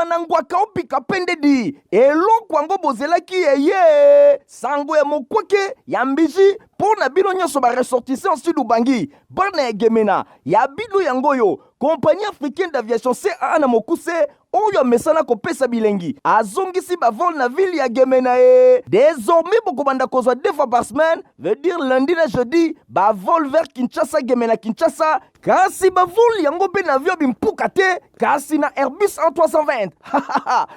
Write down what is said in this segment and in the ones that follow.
Etumba na ngwaka opika pendedi eloko yango bozelaki eye sango ya mokwake ya mbiji mpo na bino nyonso ba ressortissants sud Ubangi bana ya Gemena ya bino yango oyo Compagnie africaine d'aviation CAA na mokuse oyo amesana kopesa bilengi azongisi bavol na ville ya Gemena e désormais bokobanda kozwa deux fois par semaine, veut dire lundi na jeudi, bavol vers Kinshasa, Gemena, Kinshasa. Kasi bavol yango mpe na avion bimpuka te, kasi na Airbus A320.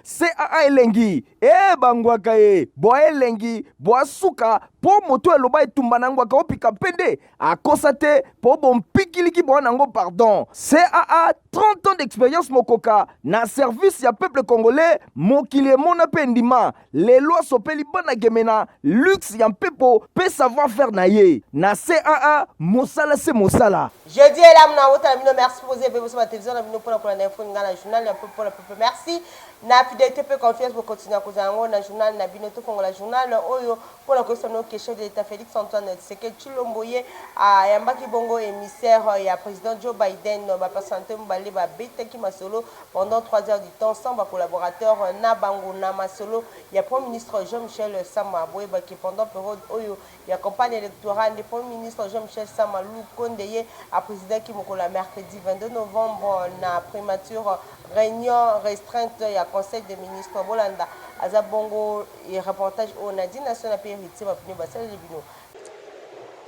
CAA elengi e bangwaka ye bwa elengi bwa suka mpo moto eloba etumba na ngwaka opika mpende akosa te mpo bompikiliki bwa nango pardon. CAA, 30 ans d'expérience mokoka na service ya peuple congolais, mokili emona mpe ndima lelo asopeli bana Gemena luxe ya mpepo mpe savoir faire na ye na CAA, mosala se mosala. Jeudi elamu na wota na bino. Merci pour ebe boso ba télévision na bino mpona kolanda info nga na journal ya peuple mpona peuple. Merci na fidélité mpe confiance. Bokontinue kozala yango na journal na bino. Tofongola journal oyo mpona koyebisa bino ke chef de l'État Félix Antoine Tshisekedi Tshilombo ye ayambaki bongo émissaire ya président Joe Biden. Bapersonnalité mibale babetaki masolo pendant 3 heures du temps sans bacollaborateur na bango. Na masolo ya premier ministre Jean-Michel Sama, boyebaki pendant période oyo ya campagne électorale nde premier ministre Jean-Michel Sama Lukonde ye aprésidaki mokolo ya mercredi 22 novembre na primature réunion restreinte ya conseil des ministres. Bolanda aza bongo reportage oyo Nadine National mpe Héritier Bapino basaleli bino.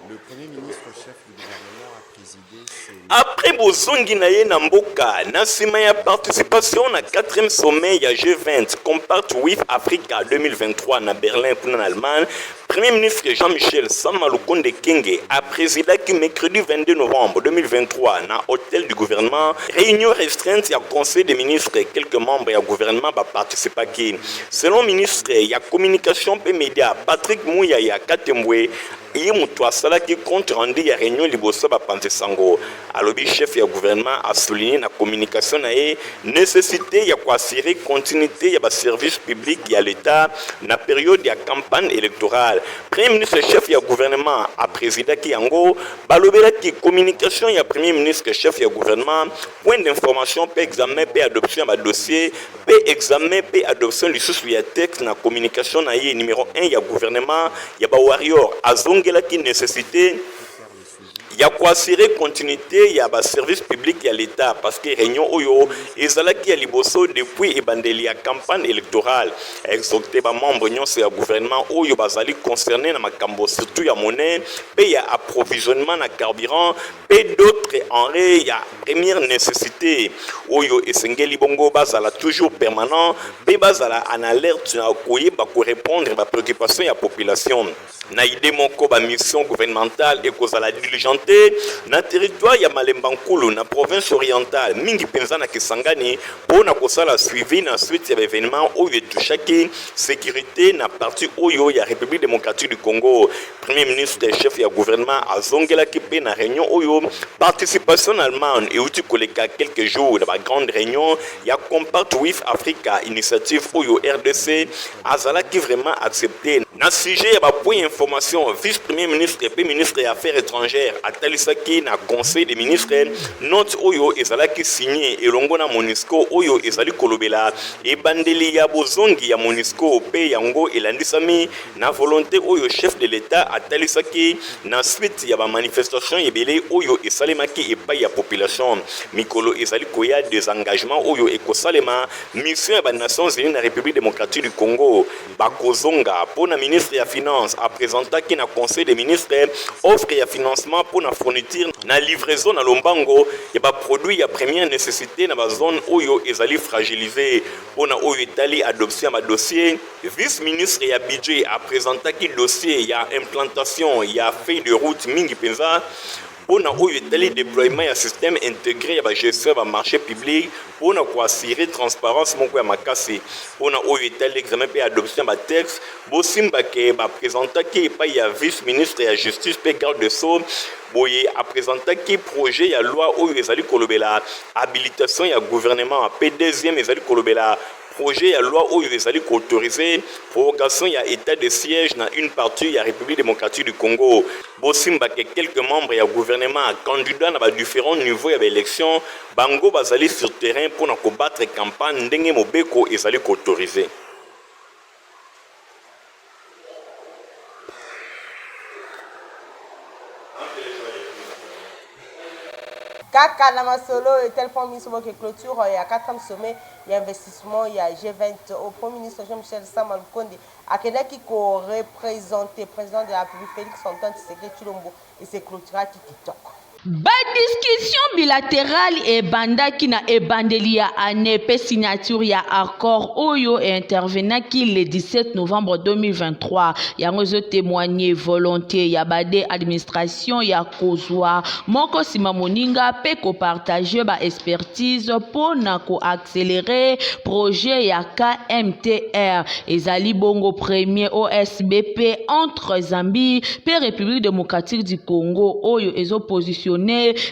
Le Premier ministre chef du gouvernement a présidé ce Après bozongi na ye na mboka na nsima ya participation na 4e sommet ya G20 Compact with Africa 2023 na Berlin kuna na Allemagne, premier ministre Jean-Michel Sama Lukonde Kenge aprésidaki mercredi 22 novembre 2023 na hôtel du gouvernement réunion restreinte ya conseil des ministres. Quelques membres ya gouvernement baparticipaki. Selon ministre ya communication mpe média Patrick Muyaya Katembwe, ye moto asalaki compte rendu ya réunion liboso bapanzi sango, alobi chef ya gouvernement asouligné na communication na ye nécessité ya koassurer continuité ya baservice public ya l'État na période ya campagne électorale. Premier ministre chef ya gouvernement aprésidaki yango. Balobelaki communication ya premier ministre chef ya gouvernement, point d'information mpe examen mpe adoption ya badossier, mpe examen mpe adoption lisusu ya texte na communication na ye numéro 1 ya gouvernement ya bawarrior. Azongelaki nécessité ya koassurer continuité ya baservice public ya l'État, parce que réunion oyo ezalaki ya liboso depuis ebandeli ya campagne électorale. Exhorté bamembre nyonso ya gouvernement oyo bazali concerné na makambo surtout ya monnaie mpe ya approvisionnement na carburant mpe d'autres denrées ya première nécessité oyo esengeli bongo bazala toujours permanent mpe bazala en alerte na koyeba korépondre bapréoccupation ya population. Na idée moko, bamission gouvernementale ekozala diligente na territoire ya Malemba Nkulu na province orientale, mingi mpenza na Kisangani, mpo na kosala suivi na suite ya baévénement oyo etouchaki sécurité na partie oyo ya République démocratique du Congo. Premier ministre chef ya gouvernement azongelaki mpe na réunion oyo participation na Allemagne euti koleka quelques jours na bagrande réunion ya Compact with Africa, initiative oyo RDC azalaki vraiment accepté. Na sujet ya bapoint information, vice premier ministre mpe ministre ya affaires étrangères atalisaki na conseil des ministres note oyo ezalaki signé elongo na MONUSCO, oyo ezali kolobela ebandeli ya bozongi ya MONUSCO, mpe yango elandisami na volonté oyo chef de l'État atalisaki na suite ya bamanifestation ebele oyo esalemaki epai ya population. Mikolo ezali koya, désengagement oyo ekosalema mission ya banations unies na République démocratique du Congo bakozonga. Mpo na ministre ya finance, apresentaki na conseil des ministres offre ya financement mpo na fourniture na livraison na lombango ya baproduit ya première nécessité na bazone oyo ezali fragilisé. Mpo na oyo etali adoption ya badossier, vice ministre ya budget apresentaki dossier ya implantation ya feuille de route, mingi mpenza mpo na oyo etali déploiement ya système intégré ya bagestion ya bamarché public mpo na koassurer transparence moko ya makasi. Mpo na oyo etali examen mpe adoption ya batexte, bosimbake bapresentaki epai ya vice ministre ya justice mpe garde de sceaux. Boye apresentaki projet ya loi oyo ezali kolobela habilitation ya gouvernement, mpe deuxième ezali kolobela projet ya loi oyo ezali ko autoriser prorogation ya etat de siège na une partie ya République démocratique du Congo. Bosimba ke quelques membres ya gouvernement candidat na ba différents niveaux ya ba elections bango bazali sur terrain mpo na ko battre campagne ndenge mobeko ezali ko autoriser. Kaka na masolo etali Premier ministre boke clôture ya 4e sommet ya investissement ya G20 au Premier ministre Jean-Michel Sama Lukonde akendaki ko représenter président de la République Félix Antoine Tshisekedi Tshilombo et se clôturaki kitoko. Ba discussions bilaterales ebandaki na ebandeli ya annee mpe signature ya accord oyo e intervenaki le 17 novembre 2023. Yango ezo temoigner volonte ya ba deux administrations ya kozwa moko sima moninga mpe ko partager ba expertises mpo na ko accelerer projet ya KMTR. Ezali bongo premier OSBP entre Zambie mpe Republique democratique du Congo oyo ezo positionner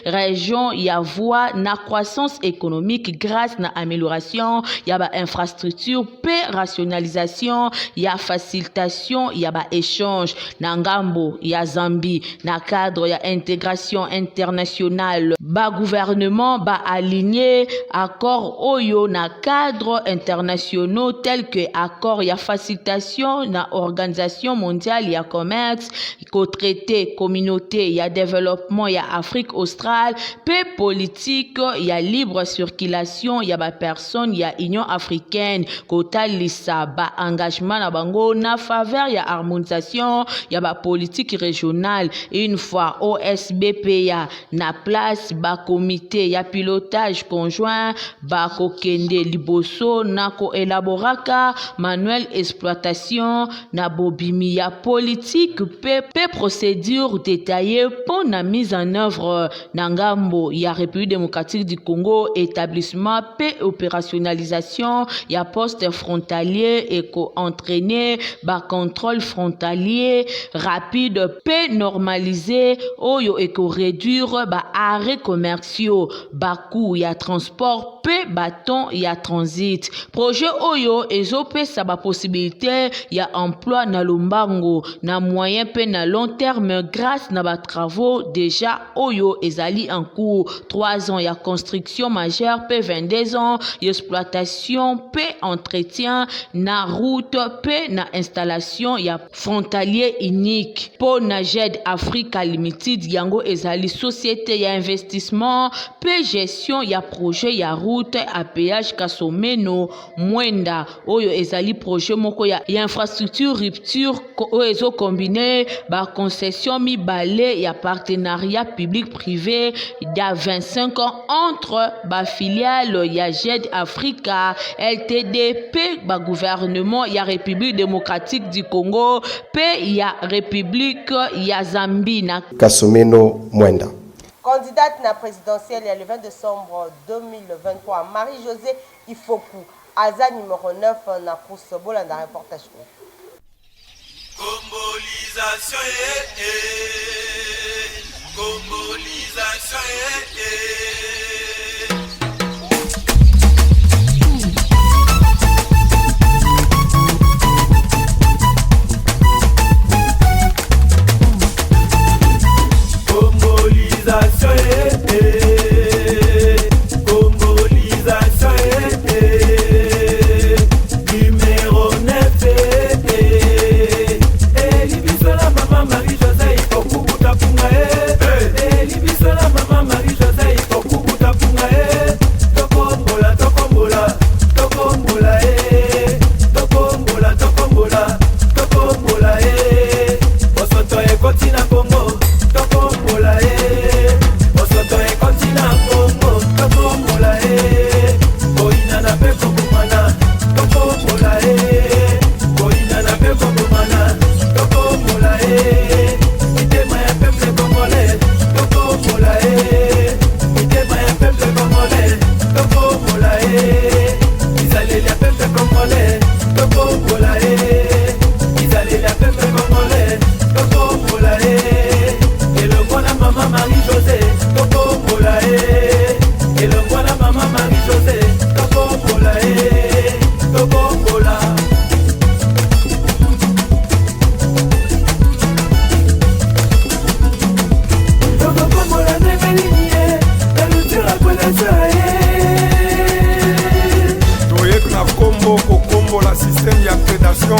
region ya voie na croissance économique grâce na amélioration ya ba infrastructures mpe rationalisation ya facilitation ya ba échanges na ngambo ya Zambie na cadre ya intégration internationale. Ba gouvernement ba aligner accord oyo na cadre internationaux tels que accord ya facilitation na Organisation mondiale ya commerce, ko traiter communauté ya développement ya Afrique australe pe politique ya libre circulation ya ba personnes ya Union africaine, kotalisa ba engagement na bango na faveur ya harmonisation ya ba politique régionale. Une fois OSBPA na place, ba comité ya pilotage conjoint bakokende liboso na koelaboraka manuel exploitation na bobimi ya politique pe procédure détaillée mpo na mise en œuvre na ngambo ya République démocratique du Congo. Établissement pe opérationnalisation ya poste frontalier eko-entraîner ba contrôle frontalier rapide pe normalisé oyo eko-réduire ba arrêts commerciaux, ba coûts ya transport pe ba temps ya transit. Projet oyo ezopesa ba possibilité ya emploi na lombango na moyen pe na long terme grâce na ba travaux déjà oyo ezali en cours: 3 ans ya construction majeure pe 22 ans exploitation pe entretien na route pe na installation ya frontalier unique. Mpo na GED Africa Limited, yango ezali société ya investissement pe gestion ya projet ya route à péage Kasomeno Mwenda, oyo ezali projet moko ya infrastructure rupture oyo ezokombine ba concession mibale ya partenariat public privé ya 25 ans entre ba filiale ya GED Africa Ltd pe ba gouvernement ya République démocratique du Congo pe ya République ya Zambie na Kasomeno Mwenda. Candidate na présidentielle ya le 20 décembre 2023, Marie-Josée Ifoku aza numéro 9 na course. Bolanda reportage oyo. Congolisation, eh, eh. Congolisation, eh, eh. Congolisation, eh, eh. Congolisation, eh, eh. Numéro 9, eh, eh. Elibiso la mama Marie-Josée Okubuta Punga, eh. Elibiso la mama Marie-Josée Okubuta. Tokolongola système ya predation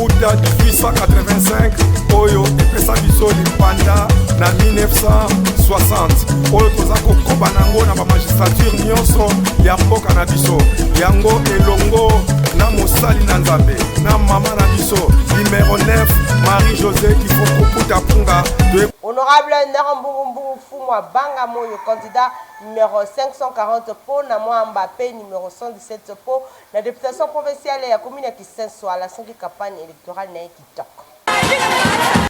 uta 1885 oyo epesa biso lipanda na 1960 oyo toza kokoba na yango na bamagistrature nyonso ya mboka na biso. Yango elongo na mosali na Nzambe na mama na biso numero 9 Marie-Josée Ifoko Puta Punga. Honorable Nero Mbungu Mbungu Fumwa Banga Moyo, candidat numero 540 po na Mont-Amba pe numero 117 po na deputation provinciale ya commune ya Kisenso, alasaki campagne électorale na ye kitoko.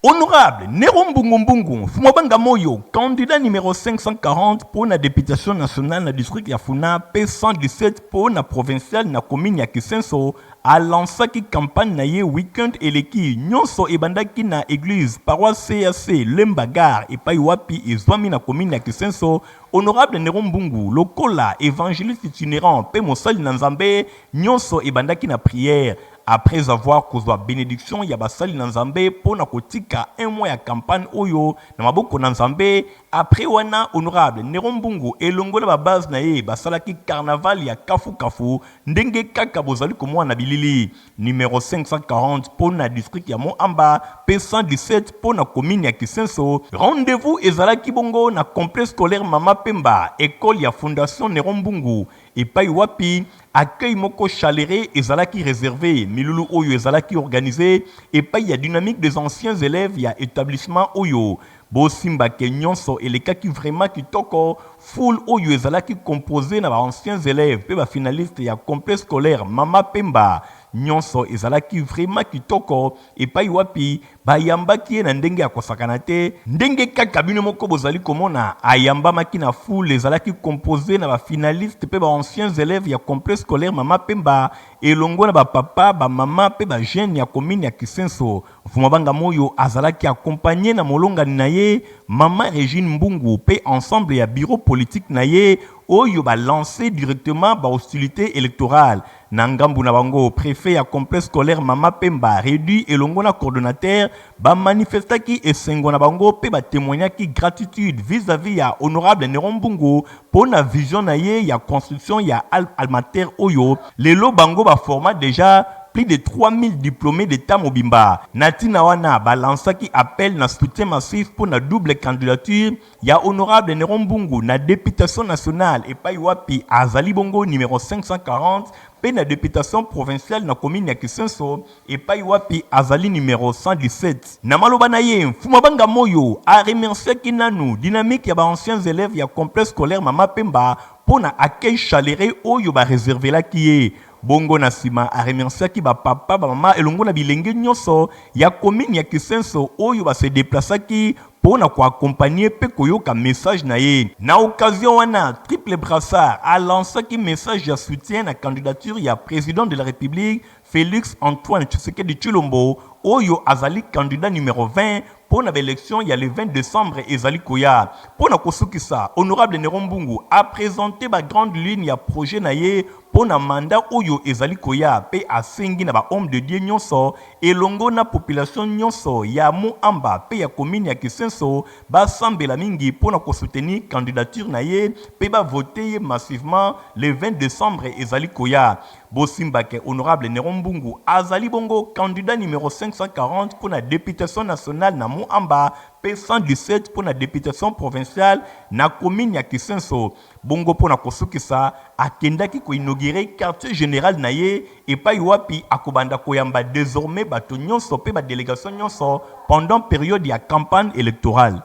Honorable Nero Mbungu Mbungu Fumwa Banga Moyo, candidat numéro 540 pour la députation nationale na district ya Funa pe 117 pour na provinciale na commune ya Kisenso, alansaki campagne na ye week-end eleki. Nyonso ebandaki na église paroisse CAC Lemba Gare epai wapi ezwami na commune ya Kisenso. Honorable Nero Mbungu lokola évangéliste itinérant pe mosali na Nzambe, nyonso ebandaki na prière. Après avoir kozwa bénédiction ya basali na Nzambe mpo na kotika un mois ya campagne oyo na maboko na Nzambe, après wana honorable Nero Mbungu elongo na babase na ye basalaki carnaval ya kafu-kafu ndenge kaka bozali komona na bilili. Numero 540 mpo na district ya Mont-Amba mpe 117 mpo na commune ya Kisenso. Rendez-vous ezalaki bongo na complexe scolaire Mama Pemba, école ya Fondation Nero Mbungu, epai wapi accueil moko chaleureux ezalaki réservé. Milulu oyo ezalaki organisé epai ya dynamique des anciens élèves ya établissement oyo. Bosimbake nyonso elekaki vraiment kitoko. Foule oyo ezalaki composé na ba-anciens élèves mpe bafinaliste ya complexe scolaire Mama Pemba. Nyonso ezalaki vraiment kitoko, epai wapi bayambaki ye na ndenge ya kosakana te. Ndenge kaka bino moko bozali komona, ayambamaki na foule ezalaki composé na bafinaliste mpe ba-anciens élèves ya complexe scolaire Mama Pemba, elongo na bapapa, bamama mpe bajeune ya commune ya Kisenso. Mfuma Banga Moyo azalaki accompagné na molongani na ye Mama Regine Mbungu mpe ensemble ya bureau politique na ye oyo ba lancer directement ba hostilités électorales. Na ngambu na bango, préfet ya complexe scolaire Mama Pemba réduit elongo na coordonnateur ba manifestaki esengo na bango mpe ba témoignaki gratitude vis-à-vis ya honorable Nero Mbungu mpo na vision na ye ya construction ya alma mater oyo lelo bango ba forma déjà plus de 3000 diplômés d'État mobimba. Na ntina wana balansaki appel na soutien massif mpo na double candidature ya honorable Nero Mbungu na députation nationale epai wapi azali bongo numéro 540 mpe na députation provinciale na commune ya Kisenso epai wapi azali numéro 117. Na maloba na ye, Mfuma Banga Moyo aremerciaki nanu dynamique ya ba-anciens élèves ya complexe scolaire Mama Pemba mpo na accueil chaleureux oyo bareservelaki ye. Bongo na nsima aremerciaki bapapa, bamama elongo na bilenge nyonso ya commune ya Kisenso oyo base déplaçaki mpo na koaccompagner mpe koyoka message na ye. Na occasion wana, Triple Brassard alansaki message ya soutien na candidature ya président de la République Félix Antoine Tshisekedi Tshilombo oyo azali candidat numéro 20 mpo na baélection ya le 20 décembre ezali koya. Mpo na kosukisa, honorable Nero Mbungu apresente bagrande ligne ya projet na ye mpo na mandat oyo ezali koya mpe asengi na bahomme de Dieu nyonso elongo na population nyonso ya Mont-Amba mpe ya commune ya Kisenso basambela mingi mpo na kosoutenir candidature na ye mpe bavote ye massivement le 20 décembre ezali koya. Bosimbake honorable Nero Mbungu azali bongo candidat numéro 540 mpo na députation nationale na Mont-Amba mpe 117 mpo na députation provinciale na commune ya Kisenso. Bongo mpo na kosukisa, akendaki koinaugurer quartier général na ye epai wapi akobanda koyamba désormais bato nyonso mpe badélégation nyonso pendant période ya campagne électorale.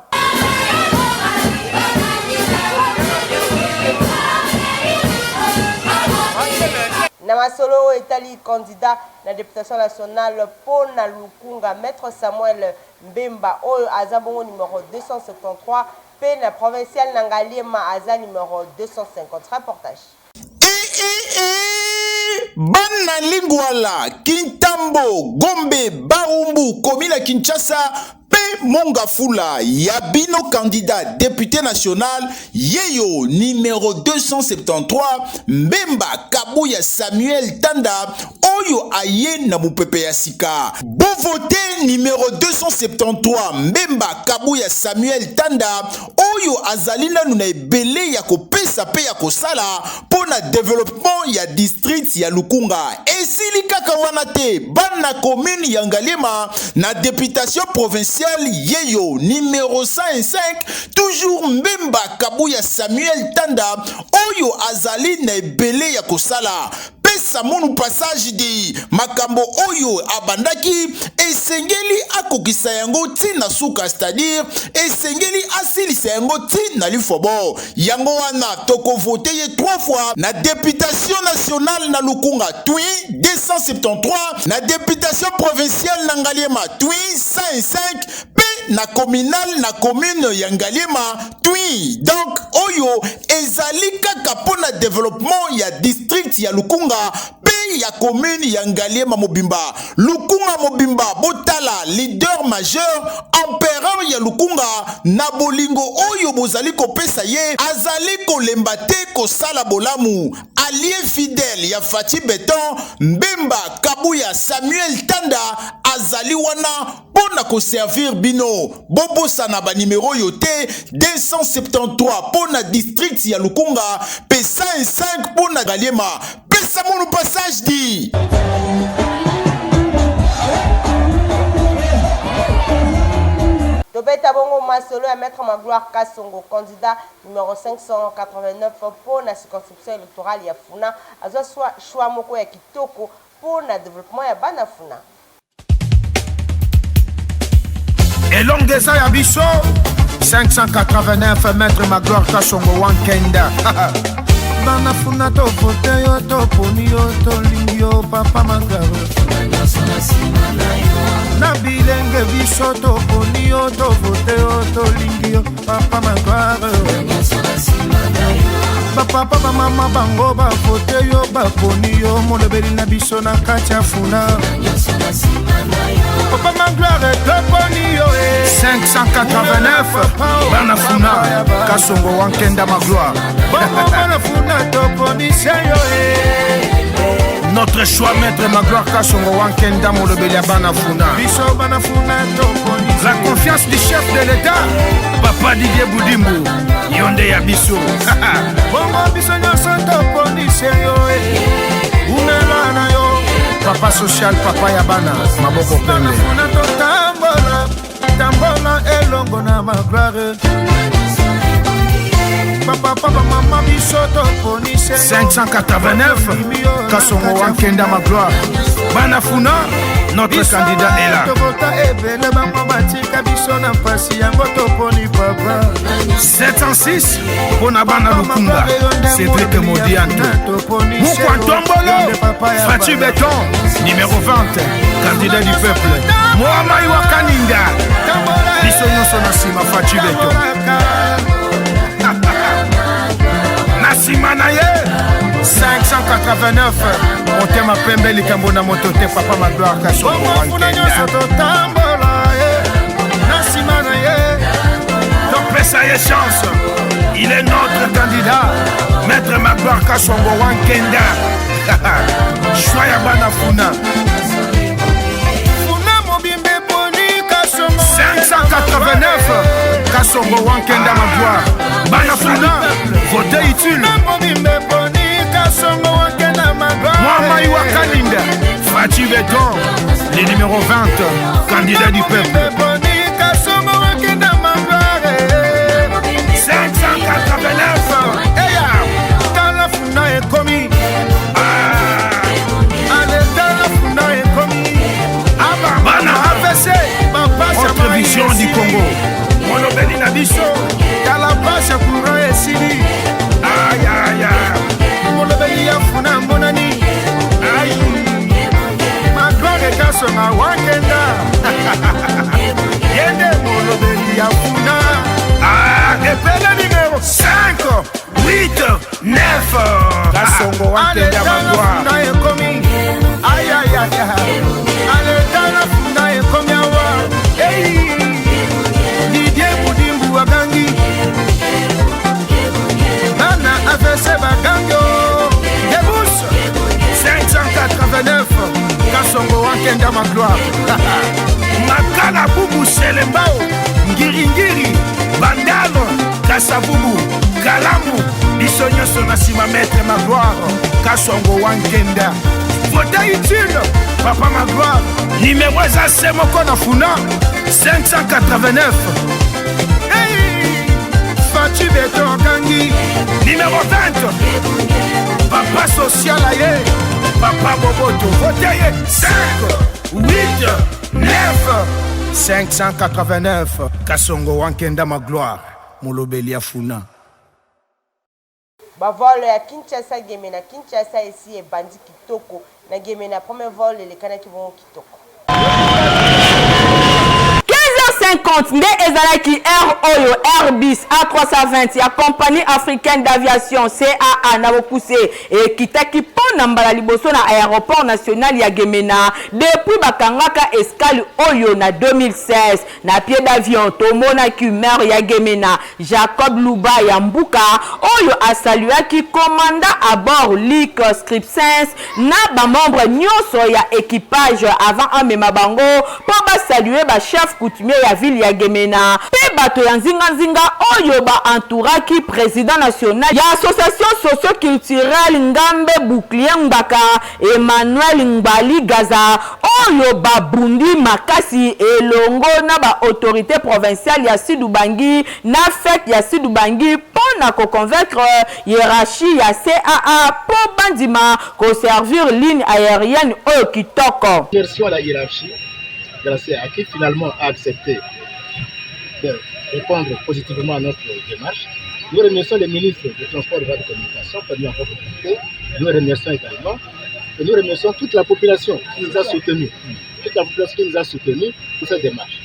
Na masolo oyo etali candidat na députation nationale mpo na Lukunga, maître Samuel Mbemba oyo aza bongo numéro 273 mpe na provincial na Ngaliema aza numéro 250. Reportage. Bana Lingwala, Kintambo, Gombe, Barumbu, komi na Kinshasa mpe. Mongafula ya bino candidat député national yeyo numero 273 Mbemba Kabuya Samuel Tanda oyo aye na mopepe ya sika. Bovote numero 273 Mbemba Kabuya Samuel Tanda oyo azali nanu na ebele ya kopesa pe ya kosala mpo na developpement ya district ya Lukunga. Esili kaka wana te, bana commune ya Ngaliema na deputation provinciale yeyo numero 105 toujours Mbemba Kabuya Samuel Tanda oyo azali na ebele ya kosala. Pesa munu passage di makambo oyo abandaki esengeli akokisa yango ti na suka, c'est-à-dire esengeli asilisa yango ti na lifobo. Yango wana tokovote ye 3 fois na deputation nationale na Lukunga twi 273, na deputation provinciale na Ngaliema twi 105 pe na communale na commune ya Ngaliema twi. Donc oyo ezali kaka mpo na developpement ya district ya Lukunga pe ya commune ya Ngaliema mobimba. Lukunga mobimba botala leader majeur empereur ya Lukunga na bolingo oyo bozali kopesa ye, azali kolemba te kosala bolamu. Allié fidèle ya Fatshi Beton, Mbemba Kabuya Samuel Tanda azali wana mpo na koservir bino. Bobosana ba numero oyo te, 273 mpo na district ya Lukunga mpe 105 mpo na Ngaliema. Pesa munu passage di. Tobeta bongo masolo ya Maître Magloire Kasongo, candidat numero 589 mpo na circonscription électorale ya Funa. Azwa choix moko ya kitoko mpo na développement ya bana Funa. Elonga eza ya biso 589 Maître Magloire Kasongo Wankenda. Bana Funa tovote yo, toponi yo, tolingi yo papa Magloire. Na bilenge biso toponi yo, tovote yo, tolingi yo papa Magloire. Bapapa bamama bango bavote yo, baponi yo, molobeli na biso na kati ya Funa. Papa Magloire toponi yo 589 bana Funa, Kasongo Wankenda Magloire. Bongo bana Funa toponisa yo Notre choix, Maître Magloire Kasongo Wankenda, molobeli ya bana Funa. Biso bana Funa toponi. La confiance du chef de l'État, Papa Didier Budimbu, yonde ya biso. Bongo biso nyonso toponisa yo, umela na yo. Papa social, papa ya bana, maboko pembe. Funa totambola, tambola elongo na Magloire. Papa, papa, mama biso toponisa 589 Kasongo Wankenda Magloire. Bana Funa, notre candidat est là. Tokota ebele bango batika biso na mpasi, yango toponi papa. 706 mpona bana Lukunga, Cédric Modianto Mukwa Ntombolo, Fatshi Beton numéro 20, candidat du peuple. Moamai Wakaninda, biso nyonso na nsima Fatshi Beton, na nsima na ye 589 motema pembe, likambo na moto te, papa Magloire Kasongo. Bongo Funa nyonso totambola na nsima na ye. Topesa ye chance, il est notre candidat, Maître Magloire Kasongo Wankenda, choix ya bana Funa. Funa mobimba eponi Kasongo. 589 Kasongo Wankenda Magloire, bana Funa, vote utile. Funa mobimba eponi Kasongo Wankenda Magloire. Mwamai Wakaninda, Fatshi Beton, le numéro 20, candidat du peuple. Eponi Kasongo Wankenda Magloire. 589 Eya, tala Funa ekomi. Ale, tala Funa ekomi. Bana AVC. Autre vision du Congo, molobeli na biso. Tala pasi ya courant esili. Ayaya. Molobeli ya Funa monani. Ai. Magloire Kasonga Wakenda. Yende molobeli ya Funa. Ah, epele numéro 5 8 9 Kasongo Wankenda Aletala. Magloire. Funa ekomi. Ayayaya, aletala Funa ekomi awa. Ei. Wankenda ma gloire. Makala bubu selembao ngiringiri bandalo kasavubu kalamu biso nyonso na nsima maître magloire kasongo wankenda vote utile papa magloire nimero eza se moko na funa 589 hey! Faci beton akangi nimero 20 papa social aye papa boboto vote ye 5 8 9 589 kasongo wankenda magloire molobeli ya funa. Ba vol ya Kinshasa Gemena Kinshasa esi ebandi kitoko na Gemena premier vol elekanaki bongo kitoko. 15h50 nde ezalaki heure oyo Airbus A320 ya Compagnie africaine d'aviation, CAA, na bokuse ekitaki mpo na mbala liboso na aeroport national ya Gemena depuis bakangaka escale oyo na 2016. Na pied d'avion, tomonaki maire ya Gemena, Jacob Luba ya Mbuka, oyo a saluaki commandant à bord Luc Scripsens na ba membres nionso ya equipage avant amema bango mpo ba saluer ba chefs coutumiers ya ville ya Gemena mpe bato ya nzinga-nzinga oyo ba entouraki president national ya association socio-culturelle Ngambe Bouclier Ngbaka, Emmanuel Ngbali Gaza, oyo babundi makasi elongo na ba autorites provinciales ya Sud-Ubangi na fete ya Sud-Ubangi mpo na ko convaincre hierarchie ya CAA mpo bandima ko servir ligne aerienne oyo kitoko. Remercions la hiérarchie de la CAA qui finalement a accepté de répondre positivement à notre démarche. Nous remercions le ministre des Transports et de la Communication pour nous avoir contacté. Nous remercions également. Et nous remercions toute la population qui nous a soutenus. Toute la population qui nous a soutenus pour cette démarche.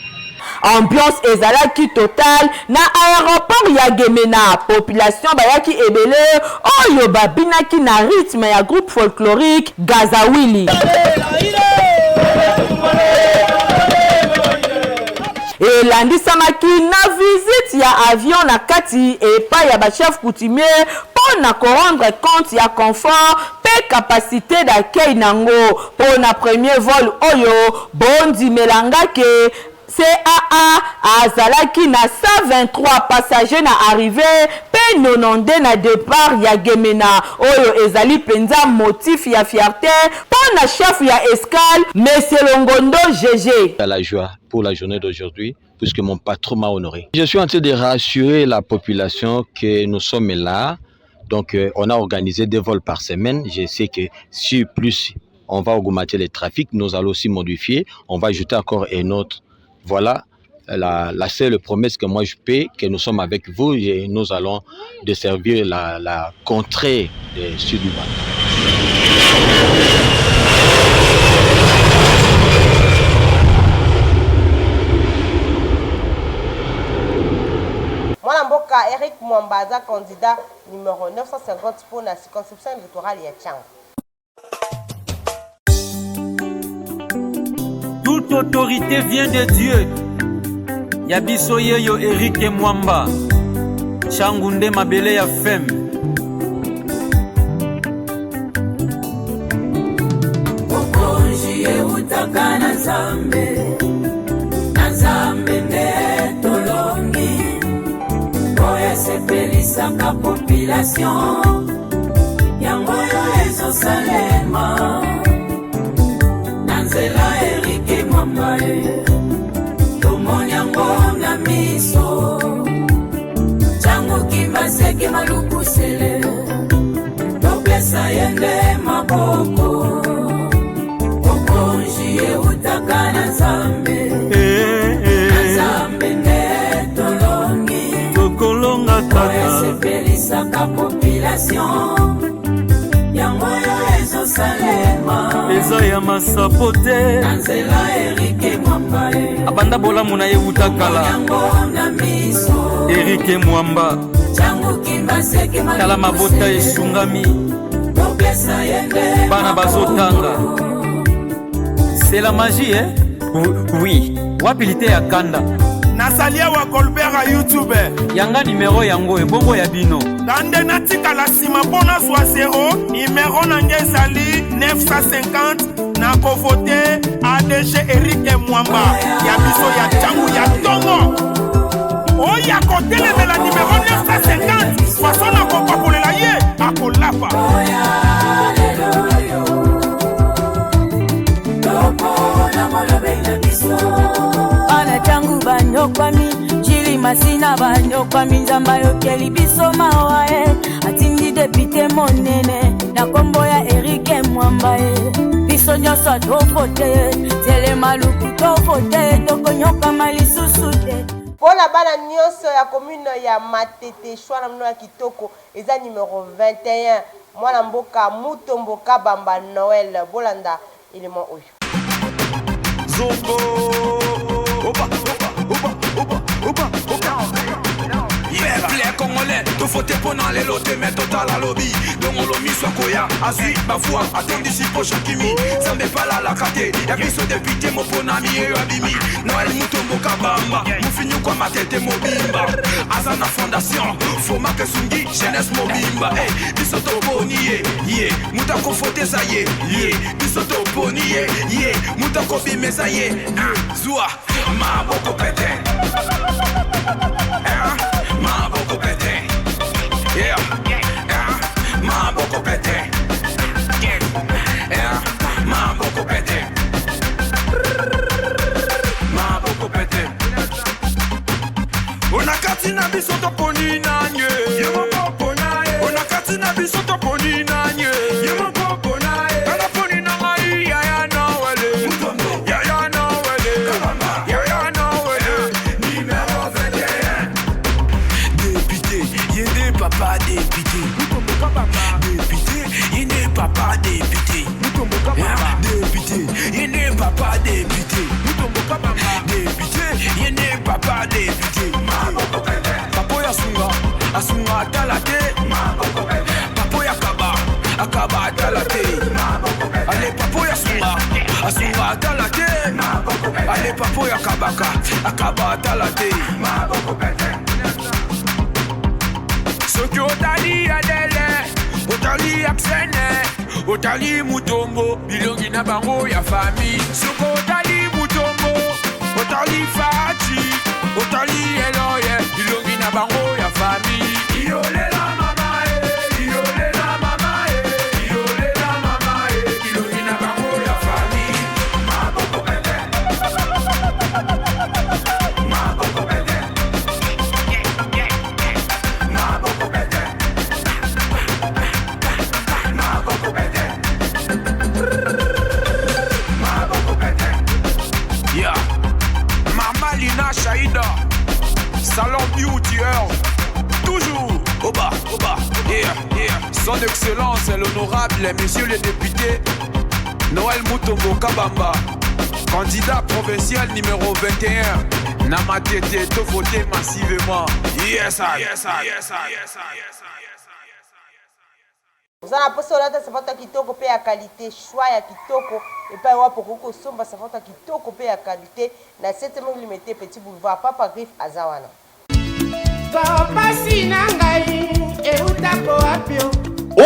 Ambiance ezalaki totale na aeroport ya Gemena. Population bayaki ebele oyo babinaki na rythme ya groupe folklorique Gazawili. Elandisamaki na visite ya avion na kati epai ya ba chefs coutumiers mpo na ko rendre compte ya confort mpe capacite d'accueil nango mpo na premier vol oyo. Bondimela nga ke CAA azalaki na 123 passagers na arrivee mpe 92 na depart ya Gemena, oyo ezali mpenza motif ya fierte mpo na chef ya escale, Monsieur Longondo GG. À la joie pour la journée d'aujourd'hui puisque mon patron m'a honoré. Je suis en train de rassurer la population que nous sommes là. Donc, euh, on a organisé deux vols par semaine. Je sais que si plus on va augmenter le trafic, nous allons aussi modifier. On va ajouter encore un autre. Voilà la, la seule promesse que moi je paie, que nous sommes avec vous et nous allons desservir la, la contrée de sud Mwana mboka Eric Mwamba aza candidat numero 950 mpo na circonscription electorale ya Tshangu. Toute autorité vient de Dieu. Ya biso yeyo Eric Mwamba. Tshangu nde mabele ya femme. Bokonzi eutaka na Nzambe, na Nzambe nde tolongi, oyo esepelisaka population yango oyo ezosalema na nzela Erike Mwamba e tomoni yango na miso Tshangu Kimbaseke Malukusele topesa ye nde maboko bokonzi eutaka na Nzambe eh, eh. na Nzambe nde tolongi tokolonga kaka esepelisaka population yango oyo ezosalema eza ya masapo te na nzela Erike Mwamba e abanda bolamu na ye wuta kala yango na miso Erike Mwamba Tshangu Kimbaseke tala mabota esungami topesa ye nde bana bazotanga c'est la magie eh? Oui wapi lite ya kanda nazali awa Colbert ya YouTube yanga nimero yango ebongo ya bino nga nde natikala nsima mpo nazwa 0 nimero na nge ezali 950. Nakovote ADG Eric Mwamba ya biso ya ntango ya ntongo oyo akotelemela nimero 950 faso na kopakolela ye akolapa. Bana ntango banyokwami jili masina banyokwami nzambe ayokeli biso mawa e atindi depite monene na nkombo ya erike mwamba e biso nyonso tovote telema luku tovote tokonyokama lisusu te. Mpo na bana nyonso ya commune ya Matete, choix na bino ya kitoko eza numero 21, mwana mboka Mutombo Kabamba Noël. Bolanda element oyo. Zongo Oba Oba Oba Oba Oba Oba Peuple congolais tovote mpo na lelo te me totala lobi dongolo miso akoya azwi bavoi atondisi posho kimi nzambe palalaka te ya biso depute moponami yeyo abimi noel mutombo kabamba mofinyukwa matete mobimba aza na fondation fomaka esungi jeunesse mobimba hey, eh, biso toponi ye ye moto akofoteza ye ye biso toponi ye ye moto akobimeza ye ah, zwa maboko pete ah, maboko pete yeah. ah, maboko pete yeah. maboko pete maboko pete onakati na biso toponi nanye onakati na biso toponi nanye Kana poni na ngai yaya Noele yaya Noele yaya Noele numéro 21 député yende papa député député yende papa député député yende papa député député yende papa député papa oyo asunga asunga atala te papa oyo akaba akaba atala te ale papa oyo asunga asunga atala te ale papa oyo akabaka akaba atala te soki otali adele otali aksene otali mutombo bilongi na bango ya fami soki otali mutombo otali faci otali eloye bilongi na bango ya fami iyolela mama e iyolela mama e iyolela mama e bilongi na bango ya fami maboko pete maboko pete maboko pete maboko pete maboko pete yeah mama lina shaida salon beauty Earth toujours oba oba yeah yeah son excellence l'honorable monsieur le député Noël Mutombo Kabamba candidat provincial numéro 21 na Matete to voter massivement yes I, yes I, yes I, yes I, yes I. Oza na posa olata sapato ya kitoko pe ya qualite, choix ya kitoko epai wapi okoki kosomba sapato ya kitoko pe ya qualite na 7 rue Limete Petit Boulevard Papa Griffe aza wana. Pasi na ngai eutako wapi o?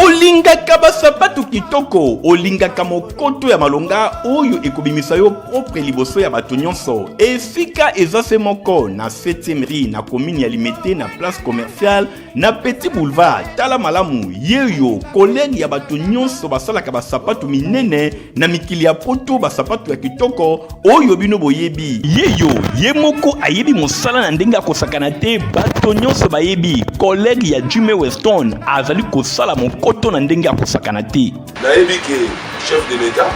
Olingaka basapatu kitoko, olingaka mokoto ya malonga oyo ekobimisa yo propre liboso ya bato nyonso. Esika eza se moko na 7e rue na commune ya Limete na place commerciale na Petit Boulevard. Tala malamu, yeyo collègue ya bato nyonso basalaka basapatu minene na mikili ya poto, basapatu ya kitoko oyo bino boyebi. Yeyo ye moko ayebi mosala na ndenge akosakana te, bato nyonso bayebi collègue ya Jimmy Weston azali kosala mokoto na ndenge akosakana te. Nayebi ke chef de l'Etat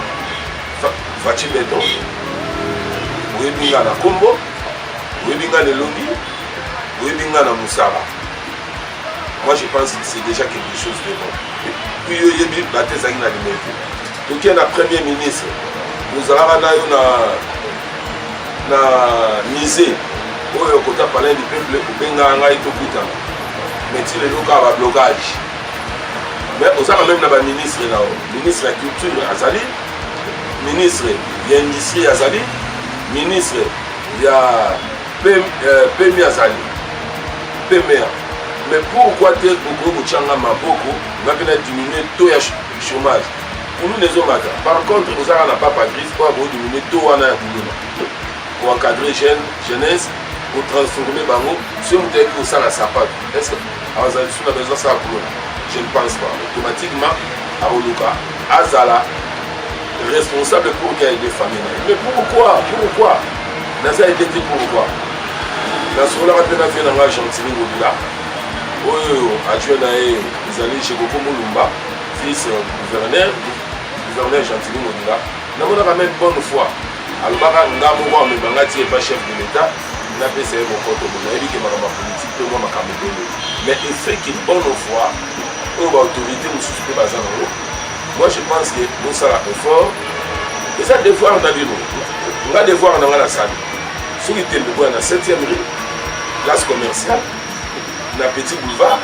Fatshi Beton, oyebi nga na kombo, oyebi nga na elongi, oyebi nga na mosala. Moi je pense que c'est déjà quelque chose de bon. Puis yo oyebi bato ezalaki na limete. Toke na premier ministre, ozalaka na yo na na musée oyo kota palais du peuple, obengaka ngai tokutana, mais ti lelo kaka ba blocage. Mais oza quand même na ba ministre na yo, ministre ya culture azali, ministre ya industrie azali, ministre ya PMI azali, PMA. Mais pourquoi te okoki kotia nga maboko nga mpe na diminuer taux ya chômage? Kuluna ezomata. Par contre, oza kaka na Papa Griffe oyo akodimine to wana ya kuluna. Koencadre jeune, jeunesse, kotransforme bango. Soki moto ayebi kosala sapato, est-ce que azala lisusu na besoin asala kuluna? Je ne pense pas. Automatiquement, akoluka azala responsable pour qu'il aide famille na ye. Mais pourquoi? Pourquoi? Naza aide te pourquoi? Nasololaka mpe na vie na ngai Gentiny Ngobila oyo adjoint na ye ezali Jekoko Mulumba, vice gouverneur, gouverneur Gentiny Ngobila. Namonaka meme bonne foi alobaka nga moko amema nga ti epa chef de l'État napesa ye mokoto bo nayebi ke makambo ya politike mpe mwa makambo ebele, mais effet ke bonne foi oyo baautorité mosusu mpe baza nango, moi je pense que bosala effort, eza devoir na bino. Nga devoir na nga nasali, soki tembe boya na 7e rue, place commerciale, na petit boulevard,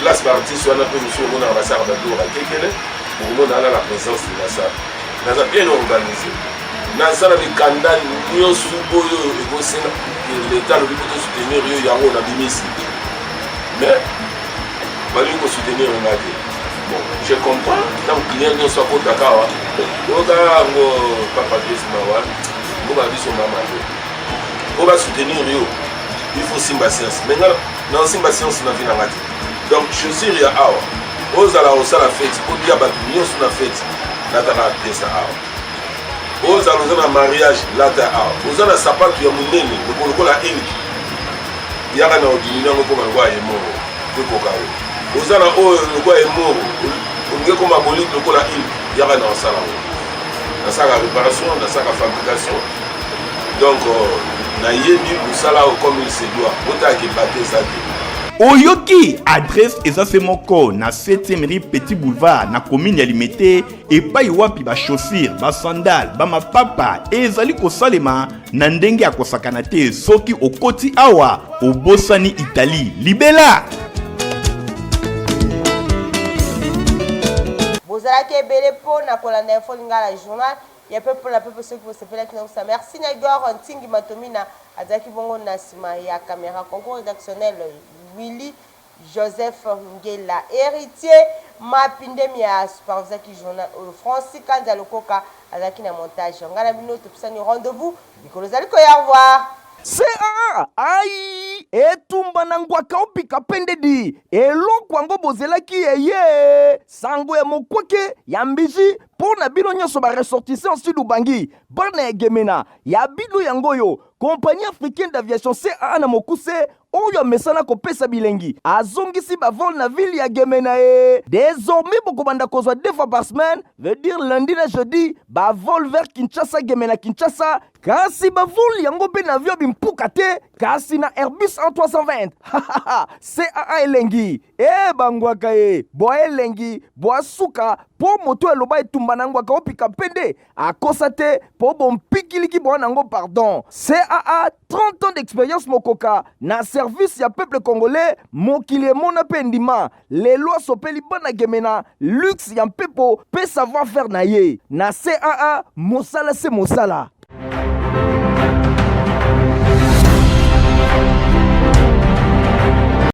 place baartiste wana mpe mosusu omonaka basalaka babiloko bakekele, bokomona wana la présence de la salle. Naza bien organisé, naza na mikanda nyonso oyo ekosenga leta alobi mpo tosoutenir yo, yango nabimisi, mais balingi kosoutenir nga te. Bon, je comprends, ntango client nyonso akotaka awa, oyoka yango papa Chris mawa ngoba biso mama te mpo basoutenir yo, il faut simba science. Mais nga naosimba science na vie na nga te. Donc chaussure ya awa, ozala osala feti, olia bato nyonso na feti, lataka pièce awa. Ozala oza na mariage, lata awa. Oza na sapato ya monene lokola eliki, yaka na odimini yango ekoma lokola emoro ekoka yo. Oza na oyo lokola emoro, olingi ekoma bolide lokola ilk, yaka na osala yango. Nasalaka réparation, nasalaka fabrication, donc nayebi mosala oyo comme il se doit. Botalaka ebate eza te. Oyoki adresse eza se moko na 7e rue Petit Boulevard na commune ya Limete, epai wapi ba chaussures, ba sandales, ba mapapa ezali kosalema na ndenge ya kosakana te. Soki okoti awa, obosani Italie libela. Bozalaki ebele mpo na kolanda Info Lingala, journal ya peuple na peuple. Soki bosepelaki na kosa, merci na Igor Ntingi Matomina, azalaki bongo na nsima ya caméra. Concours rédactionnel Willy Joseph Ngela, Héritier Mapindemi ya supervisaki journal oyo, Francis Kanza Lokoka azalaki na montage. Ngai na bino topesani rendez-vous mikolo ezali koya. Au revoir. CAA ai etumba na ngwaka opika pende di eloko yango bozelaki eye sango ya mokwake ya mbiji mpo na bino nyonso baressortissant Sud Ubangi, bana ya Gemena, ya bino yango oyo Compagnie africaine d'aviation CAA na mokuse, oyo amesana kopesa bilengi, azongisi bavol na ville ya Gemena. E désormais bokobanda kozwa deux fois par semaine, veut dire lundi na jeudi, bavol vers Kinshasa, Gemena, Kinshasa. Kasi bavol yango mpe na avion bimpuka te, kasi na Airbus A320. CAA elengi e bangwaka ye bwa elengi bwa suka mpo moto aloba etumba na ngwaka opika mpe akosa te mpo bompikiliki bwa nango. Pardon, CAA 30 ans d'expérience mokoka na service ya peuple congolais, mokili emona mpe ndima. Lelo asopeli bana Gemena luxe ya mpepo mpe savoir faire na ye na CAA, mosala se mosala.